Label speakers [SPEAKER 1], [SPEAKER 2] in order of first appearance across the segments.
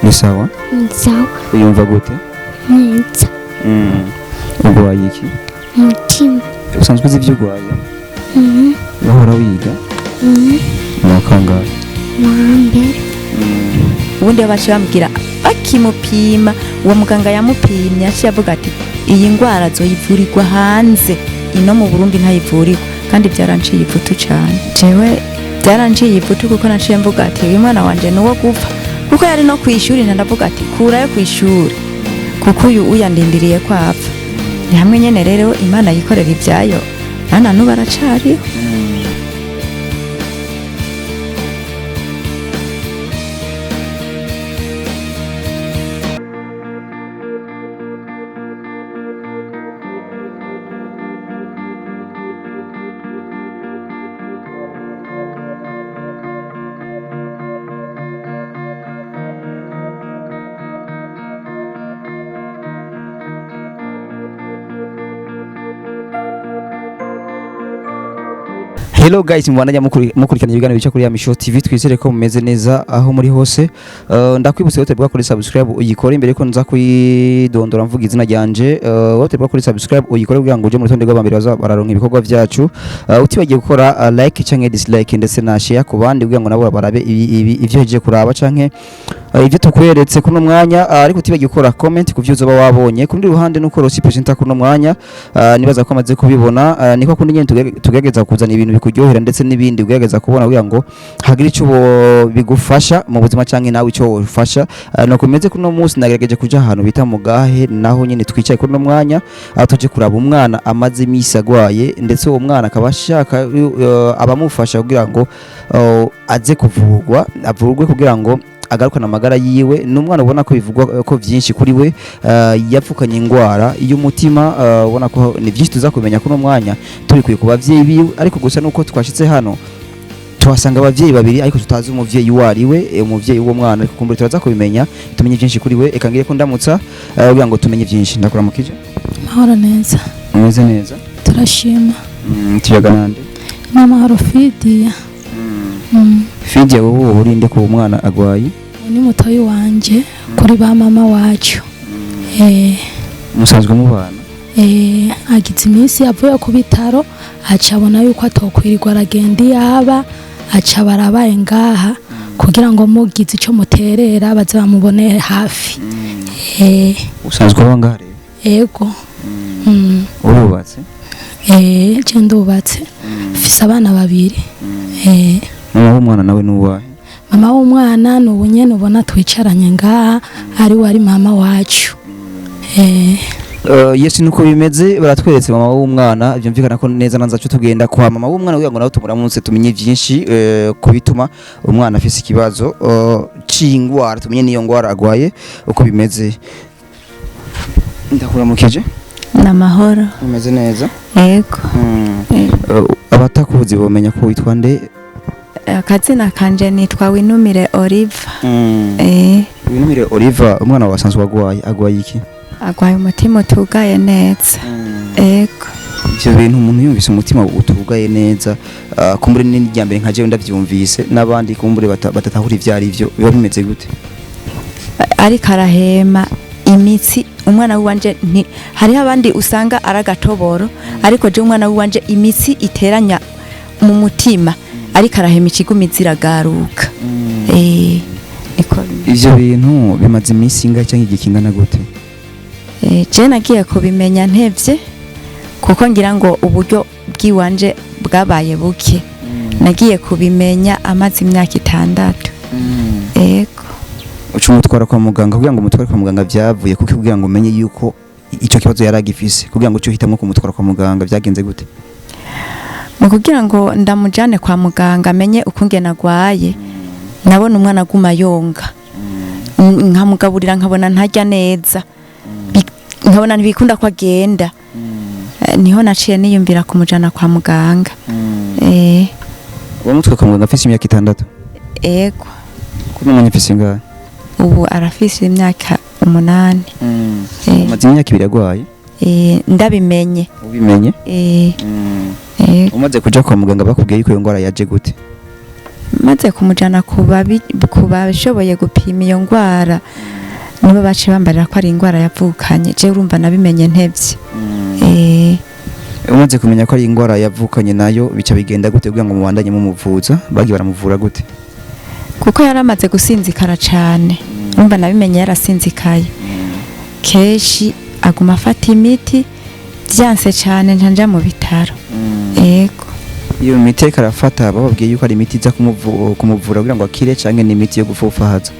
[SPEAKER 1] Ni sawa?
[SPEAKER 2] Ni sawa.
[SPEAKER 1] Uyumva gute?
[SPEAKER 2] Neza.
[SPEAKER 1] Urwaye iki?
[SPEAKER 2] Umutima.
[SPEAKER 1] Usanzwe uzi ibyo urwaye? Wahora wiga? Mu wa kangahe?
[SPEAKER 2] Mu wa mbere.
[SPEAKER 3] Ubundi iyo baciye bamubwira bakimupima, uwo muganga yamupimye yaciye avuga ati iyi ndwara zoyivurirwa hanze, ino mu Burundi ntayivurirwa. Kandi byaranciye ivutu cyane, jewe byaranciye ivutu kuko naciye mvuga ati uyu mwana wanje ni uwo gupfa, kuko yari no kwishuri, ndavuga ati kurayo kwishuri kuko uyu uyandindiriye ko apfa. Ni hamwe nyene rero Imana yikorera ibyayo, nana n'ubu aracariho.
[SPEAKER 1] Hello guys, mubandanya mukurikirana ibiganiro bica kuri ya Misho TV. Twizere ko mumeze neza aho muri hose. Ndakwibutsa ko tebwa kuri subscribe uyikore imbere ko nza kuyidondora mvuga izina ryanje. Wowe kuri subscribe uyikore kugira ngo uje mu rutonde rw'abambere baza bararonka ibikorwa vyacu. Utibagiye gukora like canke dislike ndetse na share ku bandi kugira ngo nabo barabe ivyo hejeje kuraba canke ivyo tukweretse kuno mwanya, ariko utibagiye gukora comment ku vyo uzoba wabonye. Ku rundi ruhande nuko Rosi presenter kuno mwanya, nibaza ko amaze kubibona, niko kundi nyene tugerageza kuzana ibintu bikuryohera ndetse n'ibindi ugerageza kubona kugira ngo hagire ico bigufasha mu buzima canke nawe ico wofasha. Nuko bimeze kuno munsi nagerageje kuja ahantu bita Mugahe, naho nyene twicaye kuno mwanya, aho tuje kuraba umwana amaze imisi agwaye, ndetse uwo mwana akaba ashaka abamufasha kugira ngo aze kuvurwa, avurwe kugira ngo agarukana amagara yiwe. Ni umwana ubona ko bivugwa ko vyinshi kuri we, yapfukanye ingwara y'umutima, ubona ko ni vyinshi tuza kumenya kuno mwanya tubikuye ku bavyeyi biwe. Ariko gusa nuko twashitse hano tuhasanga abavyeyi babiri, ariko tutazi umuvyeyi uwo ari we, umuvyeyi w'uwo mwana, ariko kumbure turaza kubimenya tumenye vyinshi kuri we. Eka ngire ko ndamutsa kugira ngo tumenye vyinshi. Ndakuramukije.
[SPEAKER 4] Mahoro neza.
[SPEAKER 1] Umeze neza?
[SPEAKER 4] Turashima.
[SPEAKER 1] Tuyaga nande?
[SPEAKER 4] N'amahoro Fidiya.
[SPEAKER 1] Fidiya, wowe urinde ko umwana agwaye?
[SPEAKER 4] Ni mutoyi wanje kuri ba mama wacu.
[SPEAKER 1] Musanzwe mubana?
[SPEAKER 4] Agize iminsi avuye ku bitaro, aca abona yuko atokwirirwa aragenda iyaba, aca barabaye ngaha kugira ngo mugize ico muterera baze bamubone hafi.
[SPEAKER 1] Usanzwe uba ngaha rero?
[SPEAKER 4] Ego.
[SPEAKER 1] Urubatse?
[SPEAKER 4] Je ndubatse. Mfise abana babiri.
[SPEAKER 1] Mama w'umwana nawe nuwahe?
[SPEAKER 4] Mama w'umwana ni ubu nyene ubona twicaranye ngaha, ari we ari mama wacu.
[SPEAKER 1] Yesu nuko bimeze, baratweretse mama w'umwana, byumvikana ko neza nanza cyo tugenda kwa mama w'umwana kugira ngo nawe tumuramutse tumenye byinshi ku bituma umwana afise ikibazo c'ingwara, tumenye niyo ngwara agwaye uko bimeze. Ndakuramukije.
[SPEAKER 3] N'amahoro.
[SPEAKER 1] Umeze neza?
[SPEAKER 3] Yego.
[SPEAKER 1] Abatakuzi bomenya ko witwa nde?
[SPEAKER 3] Akazina kanje nitwa Winumire Olive.
[SPEAKER 1] Winumire Olive, umwana wawe asanzwe agwaye, agwaye iki?
[SPEAKER 3] Agwaye umutima utugaye neza. Ego.
[SPEAKER 1] Ivyo bintu umuntu yumvise umutima utugaye neza, kumbure ni irya mbere nka jewe ndavyumvise, n'abandi kumbure batatahura ivyo ari vyo, biba bimeze gute?
[SPEAKER 3] Ariko arahema imitsi umwana wanje, hariho abandi usanga aragatoboro, ariko je umwana wanje imitsi iteranya mu mutima, ariko arahema ikigumizi iragaruka. Niko
[SPEAKER 1] Ivyo bintu bimaze iminsi ingahe canke igihe kingana gute?
[SPEAKER 3] Je nagiye kubimenya ntevye, kuko ngira ngo uburyo bw'iwanje bwabaye buke. Nagiye kubimenya amaze imyaka 6. Ego.
[SPEAKER 1] Uca umutwara kwa muganga, kugira ngo umutware kwa muganga vyavuye kuko kugira ngo umenye yuko ico kibazo yaragifise, kugira ngo uce uhitamwo kumutwara kwa muganga vyagenze gute?
[SPEAKER 3] Mu kugira ngo ndamujane kwa muganga amenye ukungene agwaye, nabona umwana aguma yonga, nkamugaburira nkabona ntarya neza, nkabona ntibikunda ko agenda. Niho naciye niyumvira kumujana kwa muganga.
[SPEAKER 1] Wamutwaye kwa muganga afise imyaka 6?
[SPEAKER 3] Ego.
[SPEAKER 1] Kuno mwanya afise ingahe?
[SPEAKER 3] Ubu arafise imyaka 8.
[SPEAKER 1] Umaze imyaka 2 agwaye?
[SPEAKER 3] Ndabimenye.
[SPEAKER 1] Ubimenye?
[SPEAKER 3] Ego.
[SPEAKER 1] Umaze kuja kwa muganga bakubwiye yuko iyo ngwara yaje gute?
[SPEAKER 3] Maze kumujana ku bashoboye gupima iyo ndwara, nibo baciye bambarira ko ari indwara yavukanye. Jewe urumva nabimenye ntevye.
[SPEAKER 1] Umaze kumenya ko ari indwara yavukanye nayo, bica bigenda gute kugira ngo mubandanye mumuvuza? Bagiye baramuvura gute?
[SPEAKER 3] Kuko yari amaze gusinzikara cane, urumva nabimenye yarasinzikaye. Kenshi aguma afata imiti, byanse cane nca nja mu bitaro, yego.
[SPEAKER 1] Iyo miti ariko arafata, bababwiye yuko ari imiti iza kumuvura kugira ngo akire, canke ni imiti yo gufufahaza?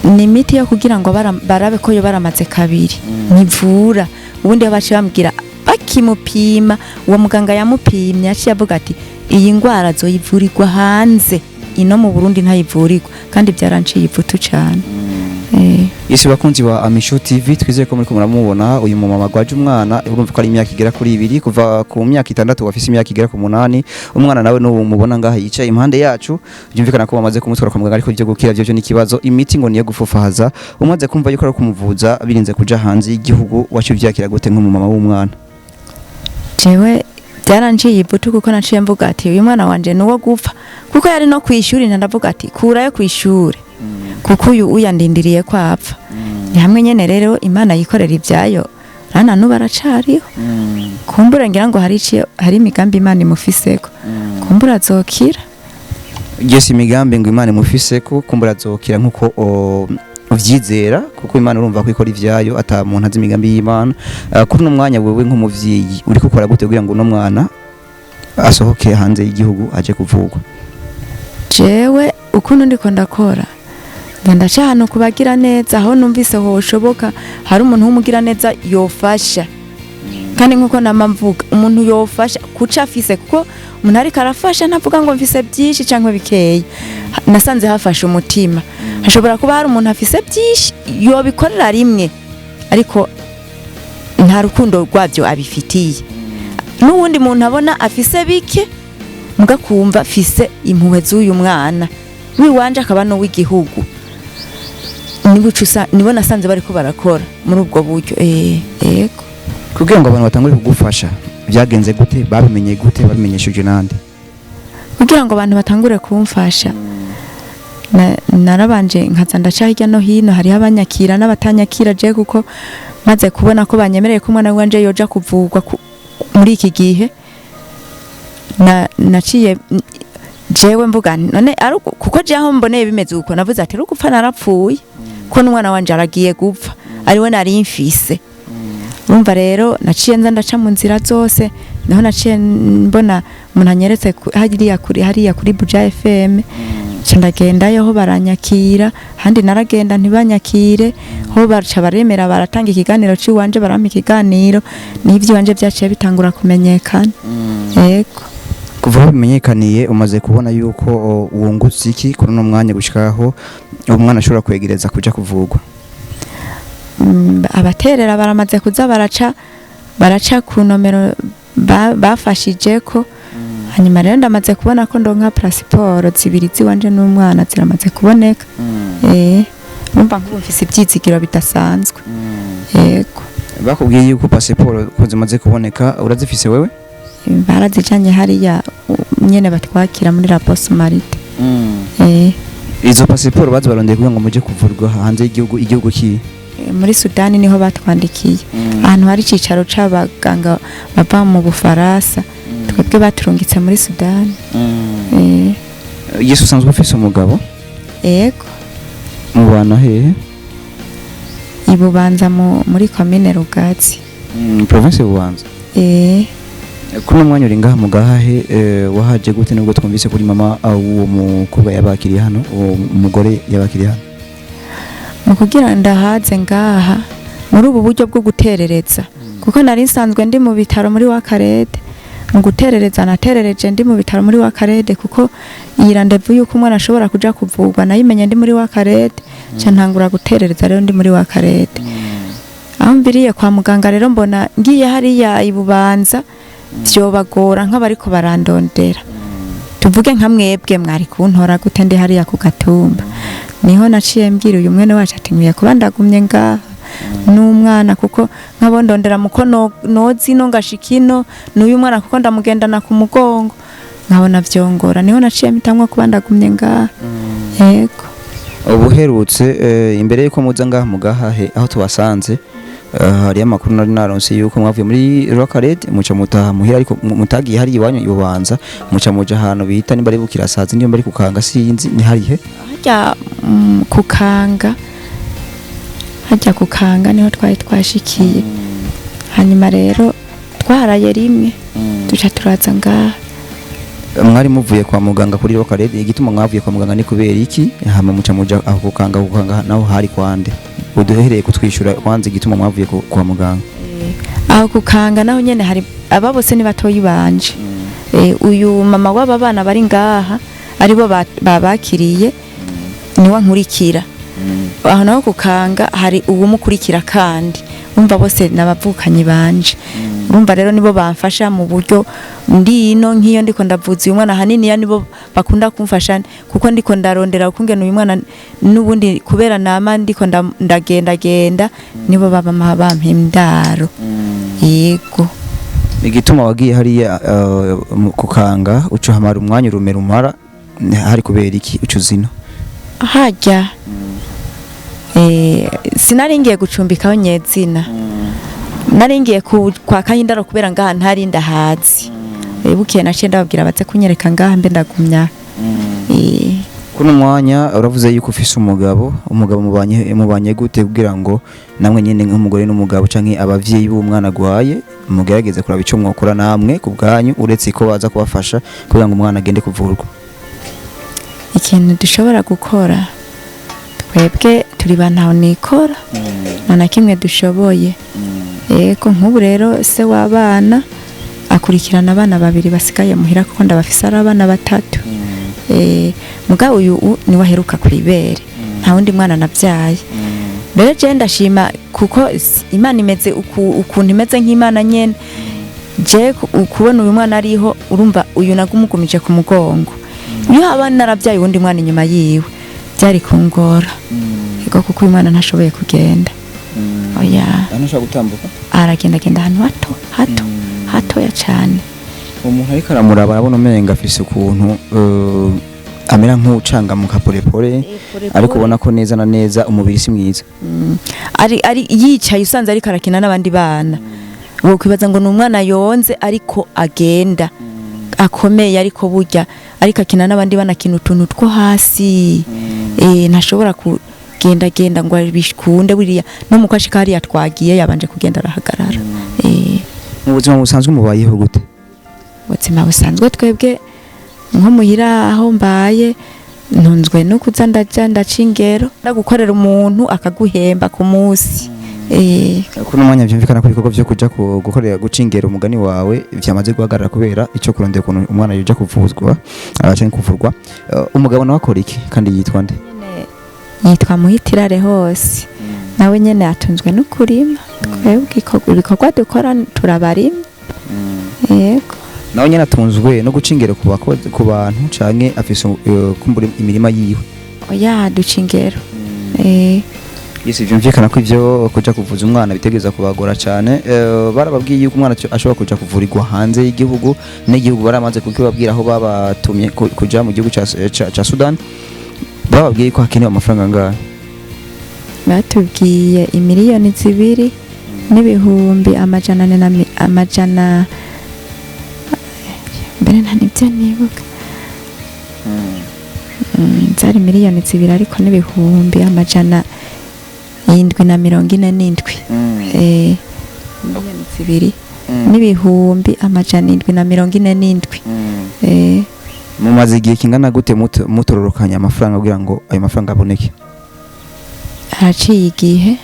[SPEAKER 3] Ni imiti yo kugira ngo barabe ko yo baramaze kabiri ntivura. Ubundi iyo baciye bambwira bakimupima, uwo muganga yamupimye yaciye avuga ati iyi ndwara azoyivurirwa hanze, ino mu Burundi ntayivurirwa. Kandi byaranciye ivutu cane.
[SPEAKER 1] Isi bakunzi ba Amisho TV, twizeye ko muriko muramubona uyu mumama agwaje umwana. Urumva ko ari imyaka igera kuri 2, kuva ku myaka 6, wafise imyaka igera ku 8. Umwana nawe n'ubu mubona ngaha yicaye impande yacu, byumvikana ko bamaze kumutwara kwa muganga, ariko ibyo gukira byo n'ikibazo. Imiti ngo niyo gufufahaza. Umaze kumva yuko ari kumuvuza birinze kuja hanze y'igihugu, wacu vyakira gute nk'umumama w'umwana?
[SPEAKER 3] Jewe byaranciye ivutu, kuko naciye mvuga ati uyu mwana wanje ni uwo gupfa, kuko yari no kwishuri. Ndavuga ati kurayo kwishuri, kuko uyu uyandindiriye ko apfa. Ni hamwe nyene rero Imana yikorera ibyayo, rana nubu aracariho. Kumbura ngira ngo hari iciyo, hari imigambi Imana imufiseko, kumbura azokira.
[SPEAKER 1] Yes, imigambi ngo Imana imufise ko kumbura azokira nkuko uvyizera, kuko Imana urumva ko ikora ivyayo, ata muntu azi imigambi y'Imana. Kuri uno mwanya wewe nk'umuvyeyi uri gukora gute kugira ngo uno mwana asohoke hanze y'igihugu aje kuvugwa?
[SPEAKER 3] Jewe ukuntu ndiko ndakora, ndaca ahantu kubagira neza, aho numvise hoshoboka hari umuntu w'umugira neza yofasha. Kandi nkuko nama mvuga, umuntu yofasha kuca afise, kuko umuntu ariko arafasha ntavuga ngo mfise byinshi cyangwa bikeya. Nasanze hafashe umutima. Hashobora kuba hari umuntu afise byinshi yobikorera rimwe, ariko nta rukundo rwabyo abifitiye, n'uwundi muntu abona afise bike, mugakumva afise impuhwe z'uyu mwana wiwanje akaba n'uw'igihugu. Nibo nasanze bariko barakora muri ubwo buryo, yego.
[SPEAKER 1] Kugira ngo abantu batangure kugufasha byagenze gute? Babimenye gute? Babimenyesheje nande?
[SPEAKER 3] Kugira ngo abantu batangure kumfasha, narabanje nkaza ndaca hirya no hino, hariho abanyakira n'abatanyakira. Je kuko maze kubona ko banyemereye ko umwana wanje yoja kuvurwa muri iki gihe, naciye jewe mvuga nti, none kuko je aho mboneye bimeze uko, navuze ati gupfa narapfuye, ko n'umwana wanje aragiye gupfa ariwe nari mfise. Urumva rero naciye nza ndaca mu nzira zose, niho naciye mbona umuntu anyeretse hariya kuri Buja FM, nca ndagendayo, ho baranyakira. Handi naragenda ntibanyakire, ho baca baremera, baratanga ikiganiro c'iwanje, barampa ikiganiro, n'ivy'iwanje vyaciye bitangura kumenyekana, yego.
[SPEAKER 1] Kuva aho bimenyekaniye, umaze kubona yuko wungutse iki kuri uno mwanya gushikaho umwana ashobora kwegereza kuja kuvugwa?
[SPEAKER 3] Abaterera baramaze kuza baraca ku nomero bafashije ko. Hanyuma rero ndamaze kubona ko ndonka pasiporo zibiri ziwanje n'umwana ziramaze kuboneka. Numva nk'ubu mfise ivyizigiro bidasanzwe, yego.
[SPEAKER 1] Bakubwiye yuko pasiporo ko zimaze kuboneka, urazifise wewe?
[SPEAKER 3] Barazijanye hariya nyene batwakira muri la Poste Marite.
[SPEAKER 1] Izo pasiporo bazibarondeye kugira ngo muje kuvurwa hanze y'igihugu, igihugu ki?
[SPEAKER 3] Muri Sudani niho batwandikiye, ahantu hari icicaro c'abaganga bava mu Bufaransa. Twebwe baturungitse muri Sudani.
[SPEAKER 1] Yesu, usanzwe ufise umugabo?
[SPEAKER 3] Yego.
[SPEAKER 1] Mubana hehe?
[SPEAKER 3] Ibubanza muri komine Rugazi.
[SPEAKER 1] Province Bubanza?
[SPEAKER 3] Eh.
[SPEAKER 1] Kuri uno mwanya uri ngaha mu Gahahe, wahaje gute nubwo twumvise kuri mama uwo mukobwa yabakiriye hano, uwo mugore yabakiriye hano?
[SPEAKER 3] Mu kugira ndahaze ngaha muri ubu buryo bwo guterereza, kuko nari nsanzwe ndi mu bitaro muri wakarede. Mu guterereza naterereje ndi mu bitaro muri wakarede, kuko iyi rendez-vous yuko umwana ashobora kuja kuvurwa nayimenye ndi muri wakarede, nca ntangura guterereza rero ndi muri wakarede. Aho mviriye kwa muganga rero, mbona ngiye hariya ibubanza vyobagora nk'abariko barandondera. Tuvuge nka mwebwe mwari kuntora gute ndi hariya ku gatumba? Niho naciye mbwira uyu mwene wacu ati nkwiye kuba ndagumye ngaha n'umwana, kuko nkabondondera muko nozi no ngashika ino n'uyu mwana, kuko ndamugendana ku mugongo. Nkabona vyongora, niho naciye mpitamwo kuba ndagumye ngaha. Yego.
[SPEAKER 1] Ubuherutse imbere yuko muza ngaha mugahahe aho tubasanze, hariyo amakuru nari naronse yuko mwavuye muri Rockared muca mutaha muhira, ariko mutagiye hari iwanyu ibubanza, muca muja ahantu bita nimba ari Bukirasazi, nimba ari kukanga, sinzi ni harihe.
[SPEAKER 3] Harya kukanga, harya kukanga niho twari twashikiye. Hanyuma rero twaharaye rimwe, duca turaza ngaha.
[SPEAKER 1] Mwari muvuye kwa muganga kuri Rockared, igituma mwavuye kwa muganga ni kubera iki? Hama muca muja aho kukanga, kukanga naho hari kwande? Uduhereye kutwishura kwanza igituma mwavuye kwa muganga.
[SPEAKER 3] Aho kukanga naho nyene hari aba bose ni batoyi banje. Uyu mama w'aba bana bari ngaha aribo babakiriye niwe nkurikira. Aho naho kukanga hari uwumukurikira, kandi urumva bose nabavukanyi banje. Urumva rero nibo bamfasha mu buryo ndi ino, nk'iyo ndiko ndavuza uyu mwana hanini ya nibo bakunda kumfasha, kuko ndiko ndarondera ukungene uyu mwana n'ubundi kubera nama ndiko ndagendagenda, nibo baba bampa indaro. Yego.
[SPEAKER 1] Igituma wagiye hariya kukanga uca hamara umwanya urumera umara hari kubera iki uca uzino?
[SPEAKER 3] Harya sinari ngiye gucumbikaho nyezina, nari ngiye kwa Kayindaro kubera ngaha ntari ndahazi. Bukeye naciye ndababwira baze kunyereka ngaha mbe ndagumya.
[SPEAKER 1] Kuno mwanya uravuze yuko ufise umugabo, umugabo mubanye gute kugira ngo namwe nyene nk'umugore n'umugabo canke abavyeyi b'umwana guhaye mugerageze kuraba ico mwokora namwe ku bwanyu, uretse ko baza kubafasha kugira ngo umwana agende kuvurwa?
[SPEAKER 3] Ikintu dushobora gukora twebwe turi ba ntaho nikora, nta na kimwe dushoboye. Yego, nk'ubu rero se w'abana akurikirana abana babiri basigaye muhira, kuko ndabafise ari abana batatu. Mugabo uyu niwe aheruka kwibere, nta wundi mwana nabyaye. Rero je ndashima kuko Imana imeze ukuntu imeze nk'Imana nyene. Je kubona uyu mwana ariho, urumva uyu nagumugumije ku mugongo. Iyo haba narabyaye uwundi mwana inyuma yiwe byari kungora. Yego, kuko uyu mwana ntashoboye kugenda, oya.
[SPEAKER 1] Ntashobora gutambuka?
[SPEAKER 3] Aragendagenda ahantu hato hato hatoya cane.
[SPEAKER 1] Umuntu ariko aramuraba arabona umenga afise ukuntu amera nk'ucangamuka porepore, ariko ubona ko neza na neza umubiri si mwiza.
[SPEAKER 3] Ari yicaye usanze ariko arakina n'abandi bana, wokwibaza ngo ni umwana yonze ariko agenda akomeye, ariko burya ariko akina n'abandi bana akina utuntu two hasi. Ntashobora kugendagenda ngo bikunde. Buriya no mu kwashika hariya twagiye yabanje kugenda arahagarara.
[SPEAKER 1] Mu buzima busanzwe mubayeho gute?
[SPEAKER 3] Ubuzima busanzwe twebwe nko muhira aho mbaye ntunzwe no kuza ndaja ndaca ingero, ndagukorera umuntu akaguhemba ku munsi.
[SPEAKER 1] Kuno mwanya vyumvikana ko ibikorwa vyo kuja gukorera guca ingero umugani wawe vyamaze guhagarara kubera ico kurondera ukuntu umwana yoja kuvuzwa canke kuvurwa. Umugabo nawe akora iki kandi yitwa nde?
[SPEAKER 3] Yitwa Muhitirare hose, nawe nyene atunzwe no kurima. Twebwe ibikorwa dukora turabarima. Yego.
[SPEAKER 1] Nawe nyene atunzwe no guca ingero ku bantu canke afise kumbura imirima yiwe?
[SPEAKER 3] Oya, duca ingero.
[SPEAKER 1] Yes, vyumvikana ko ivyo kuja kuvuza umwana bitegereza kubagora cane. Barababwiye yuko umwana ashobora kuja kuvurirwa hanze y'igihugu, n'igihugu baramaze kukibabwira aho babatumye kuja mu gihugu ca Sudan? Bababwiye ko hakenewe amafaranga angahe?
[SPEAKER 3] Batubwiye 2,400,000 na amajana mbere nta nibyo nibuka. Zari 2,000,000 ariko n'747,000. 2,747,000.
[SPEAKER 1] Mumaze igihe kingana gute mutororokanya amafaranga kugira ngo ayo mafaranga aboneke?
[SPEAKER 3] Haraciye igihe,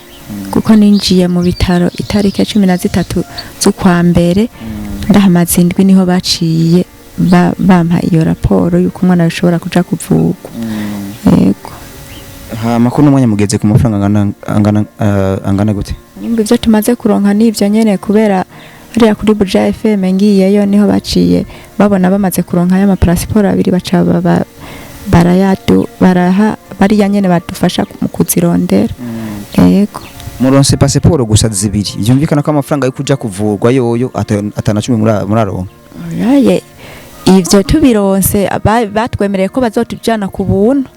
[SPEAKER 3] kuko ninjiye mu bitaro itariki 13 z'ukwa mbere, ndahamaze indwi niho baciye bampa iyo raporo y'uko umwana ashobora kuja kuvurwa. Yego.
[SPEAKER 1] Hama kuno mwanya mugeze ku mafaranga angana gute?
[SPEAKER 3] Nyumva ivyo tumaze kuronka n'ivyo nyene, kubera hariya kuri Buja FM ngiyeyo niho baciye babona bamaze kuronka ayo mapasiporo abiri, baca barayadu baraha bariya nyene badufasha mu kuzirondera. Yego.
[SPEAKER 1] Muronse pasiporo gusa zibiri, vyumvikana ko amafaranga yo kuja kuvurwa yoyo atana cumi muraronka.
[SPEAKER 3] Oyaye. Ivyo tubironse, batwemereye ko bazotujana ku buntu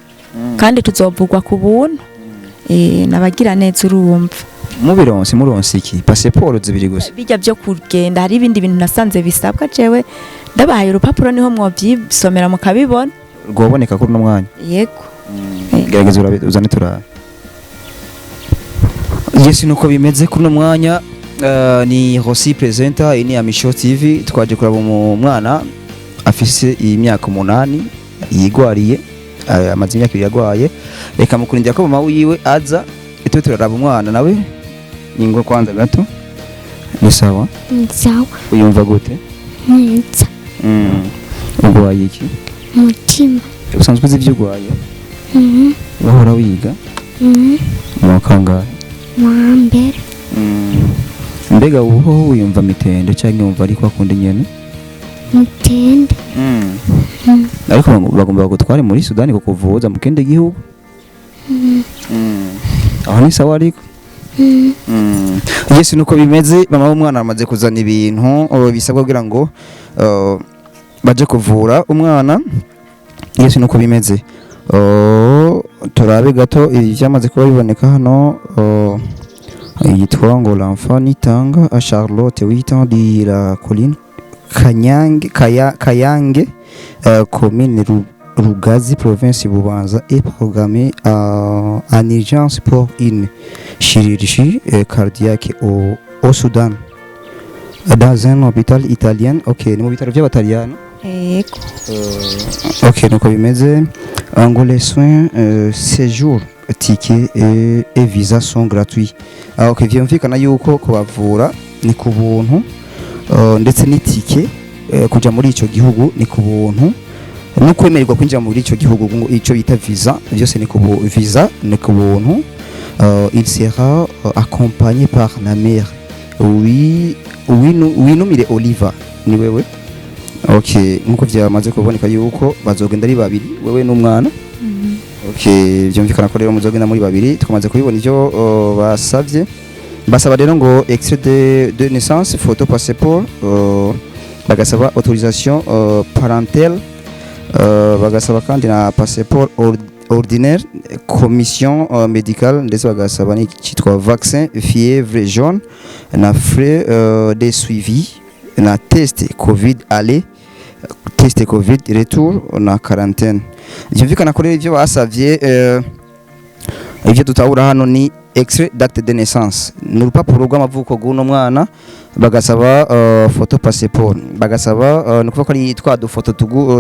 [SPEAKER 3] kandi tuzovugwa ku buntu. Nabagira neza, urumva.
[SPEAKER 1] Mubironse, muronse iki? Pasiporo zibiri gusa?
[SPEAKER 3] Bijya byo kugenda, hari ibindi bintu nasanze bisabwa. Jewe ndabahaye urupapuro, niho mwovyisomera mukabibona.
[SPEAKER 1] Rwoboneka kuri uno mwanya?
[SPEAKER 3] Yego.
[SPEAKER 1] Gerageza urabe, uzane turabe. Yes, nuko bimeze kuri uno mwanya. Ni Rossi presenter, iyi ni Amisho TV. Twaje kuraba umwana afise imyaka 8 yigwariye, amaze imyaka 2 yagwaye. Reka mukurindira ko mama wiwe aza, tube turaraba umwana nawe. Ningo kwanza gato, ni sawa?
[SPEAKER 2] Ni sawa.
[SPEAKER 1] Uyumva gute?
[SPEAKER 2] Neza.
[SPEAKER 1] Ugwaye iki?
[SPEAKER 2] Umutima.
[SPEAKER 1] Usanzwe uzi ibyo ugwaye?
[SPEAKER 2] Mhm.
[SPEAKER 1] Wahora wiga?
[SPEAKER 2] Mhm.
[SPEAKER 1] Mu wa kangahe?
[SPEAKER 2] Mu wa mbere.
[SPEAKER 1] Mbega ubu wiyumva mitende cyangwa wumva ariko akunda nyene?
[SPEAKER 2] Mitende.
[SPEAKER 1] Ariko bagomba bagutware muri Sudani kukuvuza mu kindi gihugu. Aho ni sawa ariko?
[SPEAKER 2] Mhm.
[SPEAKER 1] Yes, nuko bimeze. Mama w'umwana amaze kuzana ibintu bisabwa kugira ngo baje kuvura umwana. Yes, nuko bimeze. Turabe gato ibi byamaze kuba biboneka hano. Yitwa ngo l'enfant Nitanga a Charlotte, 8 ans, de la colline Kanyange, Kayange, commune Rugazi, province Bubanza, est programmé en urgence pour une chirurgie cardiaque au Soudan dans un hôpital italien. Ok, ni mu bitaro by'abataliyano.
[SPEAKER 3] Yego.
[SPEAKER 1] Ok, nuko bimeze ngo les soins, séjour, ticket et visa sont gratuits. Ah, ok, vyumvikana yuko kubavura ni ku buntu, ndetse n'itike kuja muri ico gihugu ni ku buntu, no kwemererwa kwinjira muri ico gihugu ngo ico bita visa, byose ni ku visa ni ku buntu. Il sera accompagné par la mère, oui, Winumire Oliver. Ni wewe? Ok, nkuko vyamaze kuboneka yuko bazogenda ari babiri, wewe n'umwana. Ok, byumvikana ko rero muzogenda muri babiri. Twamaze kubibona ivyo basavye. Basaba rero ngo extrait de naissance, photo passeport, bagasaba autorisation parentale, bagasaba kandi na passeport ordinaire, commission médicale, ndetse bagasaba n'ikitwa vaccin fièvre jaune, na frais de suivi, na test covid aller, test covid retour, na quarantaine. Byumvikana ko rero ivyo basavye, ivyo tutahura hano ni extrait d'acte de naissance, ni urupapuro rw'amavuko rw'uno mwana. Bagasaba photo passeport, bagasaba ni ukuvuga ko ari twa dufoto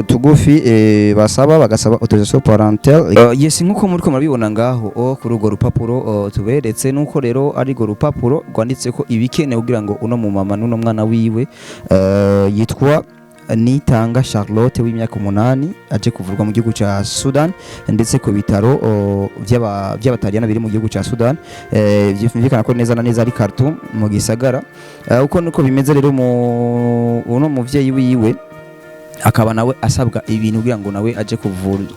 [SPEAKER 1] tugufi basaba, bagasaba autorisation parentale. Yes, nkuko muri ko murabibona ngaho kuri urwo rupapuro tuberetse, nuko rero ari urwo rupapuro rwanditseko ibikenewe kugira ngo uno mumama n'uno mwana wiwe yitwa Nitanga Charlotte w'imyaka 8 aje kuvurwa mu gihugu ca Sudan, ndetse ku bitaro vy'abataliyano biri mu gihugu ca Sudan. Vyumvikana ko neza na neza ari Khartoum mu gisagara. Uko niko bimeze rero. Mu uno muvyeyi wiwe akaba nawe asabwa ibintu kugira ngo nawe aje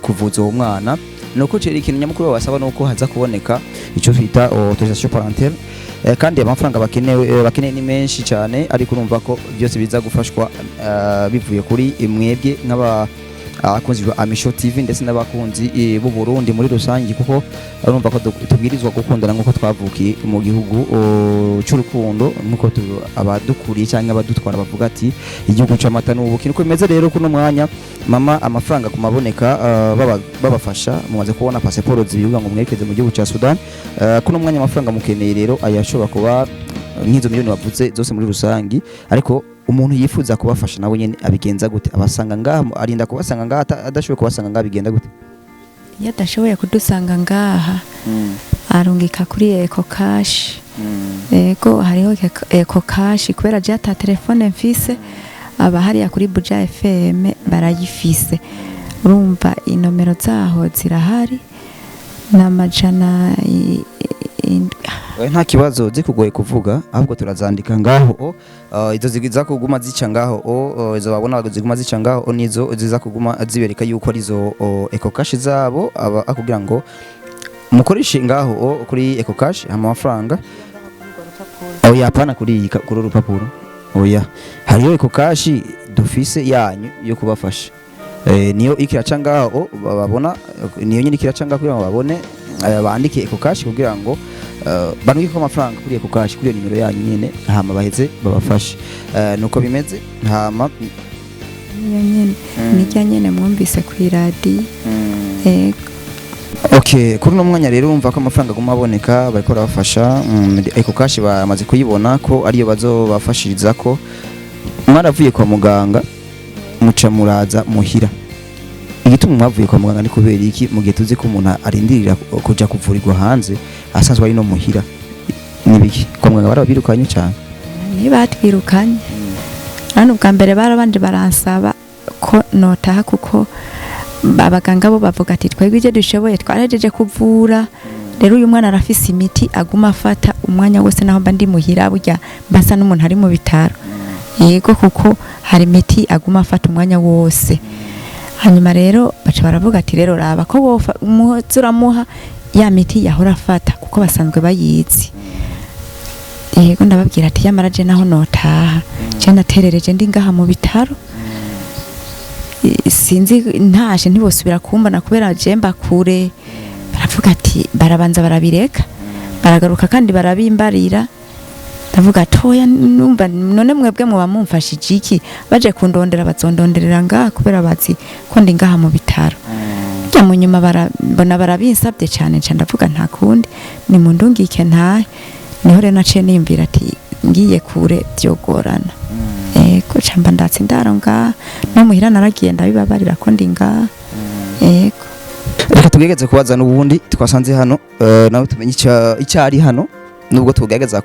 [SPEAKER 1] kuvuza uwo mwana. Nuko cera ikintu nyamukuru babasaba nuko haza kuboneka icyo twita autorisation parentale. Kandi amafaranga bakenewe, bakeneye ni menshi cyane, ariko urumva ko byose biza gufashwa bivuye kuri mwebwe nk'aba abakunzi ba Amisho TV ndetse n'abakunzi b'u Burundi muri rusange, kuko urumva ko tubwirizwa gukundana nk'uko twavukiye mu gihugu c'urukundo, nk'uko abadukuriye cyangwa abadutwara bavuga ati igihugu c'amata n'ubuki. Niko bimeze rero. Kuno mwanya mama amafaranga kumaboneka, babafasha mumaze kubona pasiporo zibiri kugira ngo mwerekeze mu gihugu ca Sudan. Kuno mwanya amafaranga mukeneye rero ayashobora kuba nk'izo miliyoni bavuze zose muri rusangi. Ariko umuntu yifuza kubafasha nawe nyene abigenza gute? Abasanga ngaha, arinda kubasanga ngaha? Adashoboye kubasanga ngaha bigenda gute?
[SPEAKER 3] Iyo adashoboye kudusanga ngaha, arungika kuri Eco Cash. Ego, hariho Eco Cash, kubera je ata telefone mfise, aba hariya kuri Buja FM barayifise. Urumva inomero zaho zirahari, ni amajana
[SPEAKER 1] Nta kibazo, zikugoye kuvuga ahubwo turazandika ngaho. Izo ziza kuguma zica ngaho, izo babona ziguma zica ngaho, nizo ziza kuguma zibereka yuko arizo Eco Cash zabo, aba akubwira ngo mukoreshe ngaho kuri Eco Cash hama amafaranga. Oya, hapana, kuri iyi kuri uru rupapuro, oya. Hariyo Eco Cash. dufise yanyu yo kubafasha. Niyo ikiraca ngaho babona, niyo nyine ikiraca ngaho kugira ngo babone, bandike Ecocash kugira ngo banwike amafaranga kuri Ecocash, kuri iyo nimero yanyu nyine, hama baheze babafashe. Nuko bimeze hama.
[SPEAKER 3] Niyo nyene, nirya nyene mwumvise ku iradiyo, yego.
[SPEAKER 1] Okay, kuri uno mwanya rero urumva ko amafaranga aguma aboneka, bariko barabafasha. Ecocash bamaze kuyibona ko ariyo bazobafashiriza. Ko mwaravuye kwa muganga muca muraza muhira, igituma mwavuye kwa muganga ni kubera iki, mu gihe tuzi ko umuntu arindirira kuja kuvurirwa hanze asanzwe ari no muhira? Nibiki, kwa muganga barabirukanye cyane?
[SPEAKER 3] Ntibatwirukanye. Hano ubwa mbere barabanje baransaba ko notaha, kuko abaganga bo bavuga ati twebwe ibyo dushoboye twarahejeje kuvura. Rero uyu mwana arafise imiti aguma afata umwanya wose, naho mba ndi muhira burya mbasa n'umuntu ari mu bitaro, yego, kuko hari imiti aguma afata umwanya wose. Hanyuma rero baca baravuga ati rero raba ko wofa umuhoza uramuha ya miti yahora afata, kuko basanzwe bayizi. Yego, ndababwira ati yamara je naho notaha, je naterereje ndi ngaha mu bitaro. Sinzi ntashe ntibosubira kumbona kubera je mba kure. Baravuga ati barabanza barabireka, baragaruka kandi barabimbarira. Ndavuga atoya, numva none mwebwe muba mumfashije iki? Baje kundondera bazondonderera ngaha, kubera bazi ko ndi ngaha mu bitaro. Burya mu nyuma barabona barabinsabye cyane, nca ndavuga nta kundi, ni mundungike ntahe. Niho rero naciye niyumvira ati ngiye kure byogorana. Ego, camba ndatse indaro ngaha, no muhira naragiye ndabibabarira ko ndi ngaha, ego.
[SPEAKER 1] Reka tugerageze kubaza n'ubundi twasanze hano, nawe tumenye icyo ari hano, nubwo tugerageza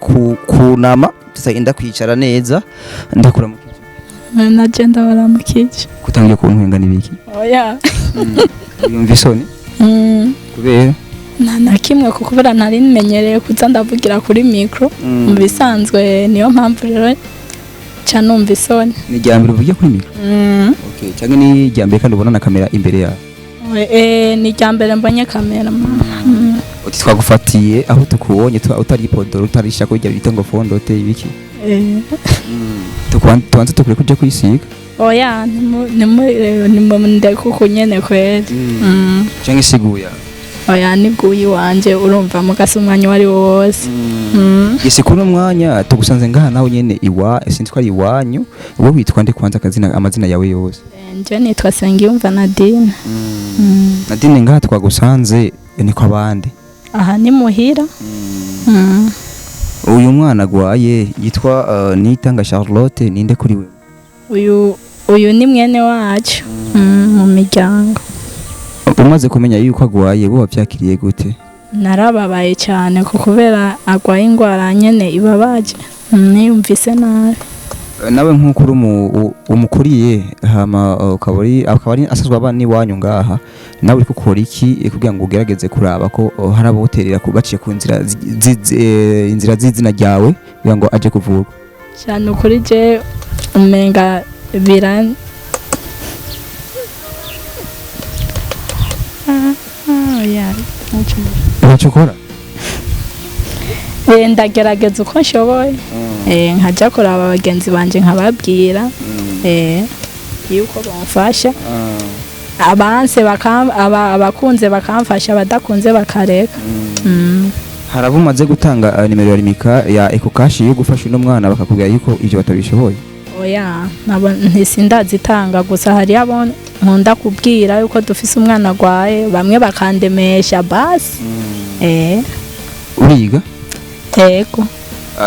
[SPEAKER 1] kunama tutagenda kwicara neza. Ndakuramukije.
[SPEAKER 4] Naje ndabaramukije.
[SPEAKER 1] Kutangiye kuntwenga n'ibiki?
[SPEAKER 4] Oya.
[SPEAKER 1] Yumva isoni? Kubera?
[SPEAKER 4] Nta na kimwe, kuko kubera ntari menyereye kuza ndavugira kuri mikoro mu bisanzwe, niyo mpamvu rero nca numva isoni.
[SPEAKER 1] Ni irya mbere uvugiye kuri mikoro? Okay, cyangwa ni irya mbere kandi ubona na kamera imbere yawe?
[SPEAKER 4] Ni irya mbere mbonye kamera.
[SPEAKER 1] Uti twagufatiye aho tukubonye utari podoro, utarisha ko bijya bita ngo fond de teint ibiki. Tubanze tukure kuja kwisiga.
[SPEAKER 4] Oya, nimundeke uku nyene kweri.
[SPEAKER 1] Cyangwa isiguya?
[SPEAKER 4] Oya, niguye iwanje, urumva mugasa umwanya uwo ari wo wose.
[SPEAKER 1] Ese kuri uno mwanya tugusanze ngaha nawe nyene iwa, sinzi ko ari iwanyu, wowe witwa nde kwanza, akazina, amazina yawe yose?
[SPEAKER 4] Nje nitwa Sengiyumva Nadine.
[SPEAKER 1] Nadine, ngaha twagusanze ni kwa bande?
[SPEAKER 4] Aha ni muhira.
[SPEAKER 1] Uyu mwana agwaye yitwa Nitanga Charlotte, ninde kuri we?
[SPEAKER 4] Uyu ni mwene wacu mu miryango.
[SPEAKER 1] Umaze kumenya yuko agwaye, bo wavyakiriye gute?
[SPEAKER 4] Narababaye cyane ko kubera agwaye ingwara nyene ibabaje. Niyumvise nabi.
[SPEAKER 1] Nawe nk'uko uri umukuriye, hama ukaba uri akaba ari asanzwe aba n'iwanyu ngaha, nawe uriko ukora iki kugira ngo ugerageze kuraba ko hari aboterera baciye ku nzira inzira z'izina ryawe kugira ngo aje kuvurwa?
[SPEAKER 4] Cyane ukuri je umenga biran ah, ya
[SPEAKER 1] Ntacyo ukora?
[SPEAKER 4] Ndagerageza uko nshoboye, nkaja kuraba bagenzi banje nkababwira yuko bamfasha, abanse abakunze bakamfasha, abadakunze bakareka.
[SPEAKER 1] Hari abo umaze gutanga nimero ya rimika ya Ecocash yo gufasha uno mwana bakakubwira yuko ivyo batabishoboye?
[SPEAKER 4] Oya, nabo ntisindazitanga, gusa hari abo nkunda kubwira yuko dufise umwana agwaye, bamwe bakandemesha basi.
[SPEAKER 1] Uriga?
[SPEAKER 4] Yego.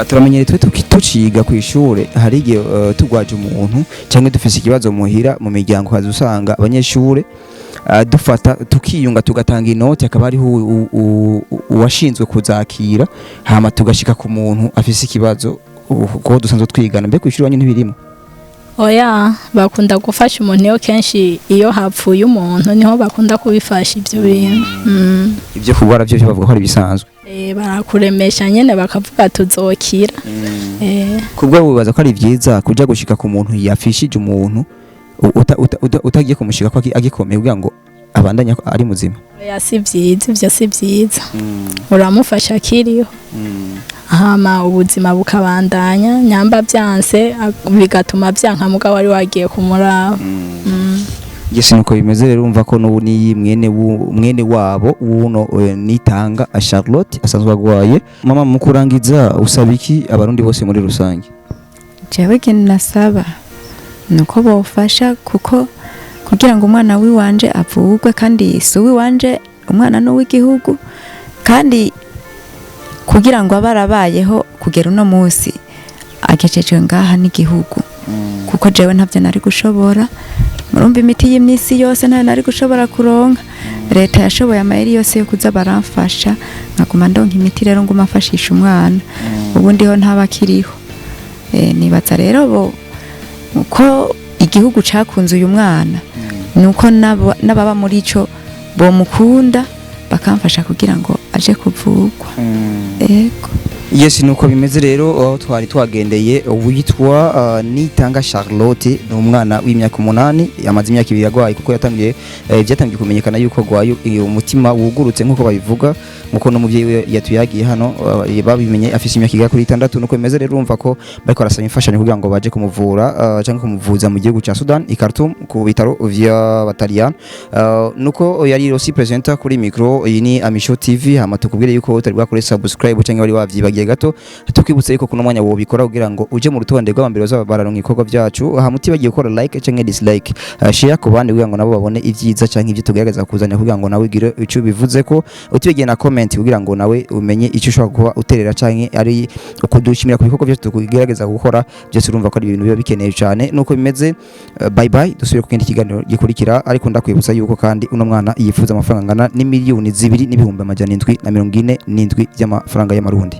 [SPEAKER 1] Turamenyereye twe tuciga ku ishure, hari igihe tugwaje umuntu cyangwa dufise ikibazo muhira mu miryango, haza usanga abanyeshure dufata tukiyunga tugatanga inoti, hakaba hariho uwashinzwe kuzakira, hama tugashika ku muntu afise ikibazo kuko dusanzwe twigana. Mbe kw'ishure iwanyu ntibirimo?
[SPEAKER 4] Oya, bakunda gufasha umuntu iyo kenshi iyo hapfuye umuntu, niho bakunda kubifasha ibyo bintu.
[SPEAKER 1] Ibyo kugwara byo bavuga ko ari bisanzwe?
[SPEAKER 4] Barakuremesha nyene bakavuga tuzokira.
[SPEAKER 1] Kubwo wibaza ko ari byiza kuja gushika ku muntu yafishije umuntu utagiye kumushika ko agikomeye kugira ngo abandanye ari muzima?
[SPEAKER 4] Oya, si vyiza ivyo, si vyiza. Uramufasha akiriho. Hama ubuzima bukabandanya. Nyamba byanse, bigatuma byanka, mugabo wari wagiye kumuraba.
[SPEAKER 1] Yes, nuko bimeze rero. Urumva ko n'ubu ni mwene wabo wuno Nitanga a Charlotte asanzwe agwaye. Mama, mu kurangiza, usaba iki Abarundi bose muri rusange?
[SPEAKER 3] Jewe ikintu nasaba ni uko bofasha, kuko kugira ngo umwana w'iwanje avurwe, kandi si uw'iwanje, umwana ni uw'igihugu, kandi kugira ngo abe arabayeho kugera uno munsi agejejwe ngaha n'igihugu, kuko jewe ntabyo nari gushobora. Murumva, imiti y'iminsi yose ntayo nari gushobora kuronka. Leta yashoboye amayeri yose yo kuza baramfasha, nkaguma ndonka imiti. Rero nguma mfashisha umwana, ubundi ho ntaba akiriho. Nibaza rero bo uko igihugu cakunze uyu mwana, nuko n'ababa muri ico bomukunda, bakamfasha kugira ngo aje kuvurwa. Ego.
[SPEAKER 1] Yes, nuko bimeze rero. Aho twari twagendeye uwitwa Nitanga Charlotte, ni umwana w'imyaka 8, yamaze imyaka 2 agwaye, kuko yatangiye byatangiye kumenyekana yuko agwaye umutima wugurutse, nkuko babivuga, nkuko n'umuvyeyi we yatuyagiye hano. Babimenye afise imyaka igera kuri 6. Nuko bimeze rero. Urumva ko bariko barasaba imfashanyo kugira ngo baje kumuvura cyangwa kumuvuza mu gihugu ca Sudan, i Khartoum, ku bitaro vy'Abataliyani. Nuko yari Rossi presenter kuri micro. Iyi ni Amisho TV. Hama tukubwire yuko utari bwakore subscribe cyangwa wari wavyibagiye gato, tukwibutsa yuko kuno mwanya wobikora kugira ngo uje mu rutonde rw'abambere bazaba bararonka ibikorwa byacu. Hama utibagiye gukora like cyangwa dislike, share ku bandi kugira ngo nabo babone ibyiza cyangwa ibyo tugerageza kuzanya, kugira ngo nawe ugire icyo bivuze ko utibagiye na comment, kugira ngo nawe umenye icyo ushobora kuba uterera cyangwa ari ukudushimira ku bikorwa byose tugerageza gukora byose. Urumva ko ari ibintu biba bikeneye cyane. Nuko bimeze. Bye bye, dusubire ku kindi kiganiro gikurikira. Ariko ndakwibutsa yuko kandi uno mwana yifuza amafaranga angana n'imiliyoni 2 n'ibihumbi 747 by'amafaranga y'Amarundi.